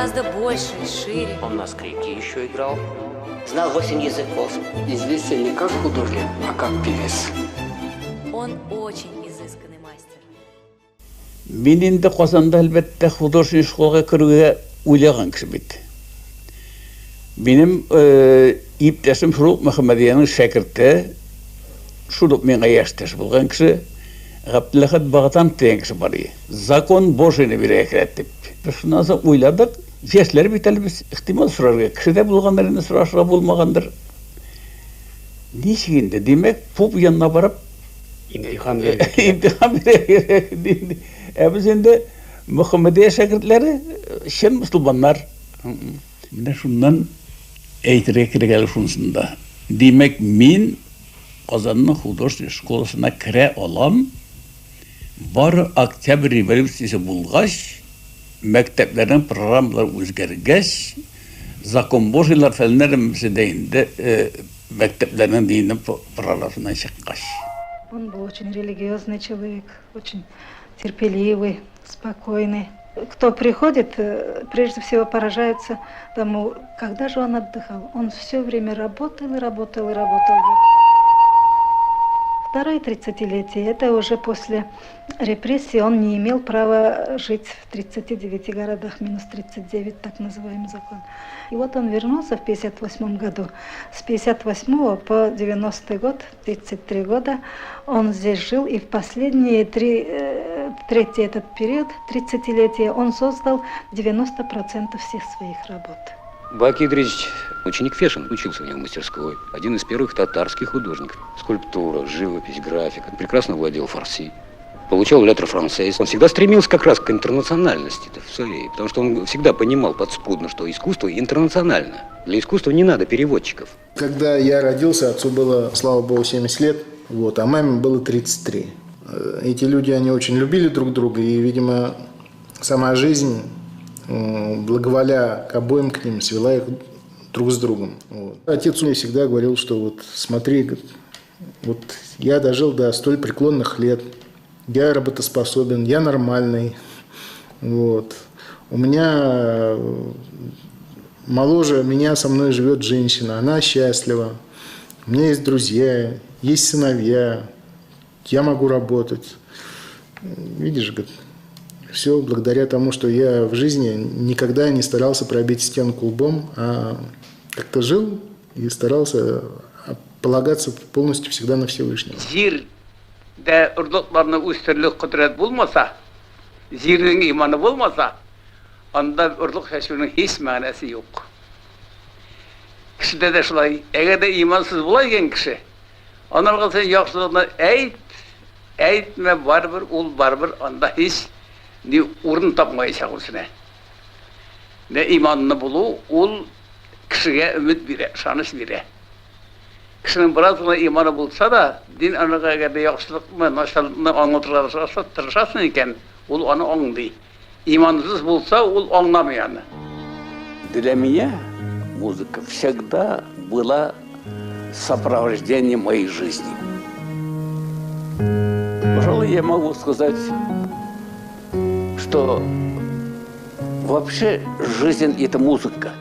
гораздо больше и шире. Он на скрипке еще играл. Знал 8 языков. Известен не как художник, а как певец. Он очень изысканный мастер. Мин инде Казанда, әлбәттә, художественный школага керүгә уйлаган кеше бит. Минем иптәшем шул ук Мөхәммәдиянең шәкерте, шул ук миңа яшьтәш булган кеше, Габделәхәт Багатанов дигән кеше бар иде. Закон Божийны бирергә кирәк дип. Без шуннан соң уйладык, яшьләр бит әле без, ихтимал сорарга кеше дә булгандыр инде, сорашырга булмагандыр. Ничек инде, димәк, поп янына барып имтихан бирергә кирәк. Имтихан бирергә кирәк. Ә без инде Мөхәммәдия шәкертләре, чын мөселманнар. Менә шуннан әйтергә кирәк әле шунысында. Димәк, мин Казанның художественный школасына керә алам, бары Октябрь революциясе булгач, мәктәпләрнең программалары үзгәргәч, закон Божийлар фәннәре дә инде мәктәпләрнең дини программасыннан чыккач. Он был очень религиозный человек, очень терпеливый, спокойный. Кто приходит, прежде всего поражается тому, когда же он отдыхал. Он все время работал и работал и работал. Второе 30-летие, это уже после репрессий, он не имел права жить в 39 городах, минус 39, так называемый закон. И вот он вернулся в 58 году. С 58 по 90 год, 33 года, он здесь жил, и в последние третий этот период, 30-летие, он создал 90% всех своих работ. Баки Идрисович, ученик Фешин, учился у него в мастерской. Один из первых татарских художников. Скульптура, живопись, графика. Прекрасно владел фарси. Получал летр францез. Он всегда стремился как раз к интернациональности в своей, потому что он всегда понимал подспудно, что искусство интернационально. Для искусства не надо переводчиков. Когда я родился, отцу было, слава богу, 70 лет, а маме было 33. Эти люди, они очень любили друг друга, и, видимо, сама жизнь, благоволя к обоим к ним, свела их друг с другом. Отец мне всегда говорил, что вот смотри, говорит, вот я дожил до столь преклонных лет, я работоспособен, я нормальный. У меня моложе меня со мной живет женщина, она счастлива. У меня есть друзья, есть сыновья, я могу работать. Видишь, говорит, все благодаря тому, что я в жизни никогда не старался пробить стенку лбом, а как-то жил и старался полагаться полностью всегда на Всевышнего. Җирдә орлыкларны үстерерлек кодрәт булмаса, җирнең иманы булмаса, анда орлык чәчүнең һич мәгънәсе юк. Кешедә дә шулай, әгәр дә имансыз була икән кеше, анарга син яхшылыкны әйт, әйтмә, барыбер ул барыбер анда һич ни урын тапмаячак үзенә. Менә иманлы булу ул кешегә өмет бирә, ышаныч бирә. Кешенең бераз гына иманы булса да, дин анарга әгәр дә яхшылыкны, начарлыкны аңлатырга тырышасың икән, ул аны аңлый. Имансыз булса, ул аңламый аны. Для меня музыка всегда была сопровождением моей жизни. Пожалуй, я могу сказать, что вообще жизнь — это музыка.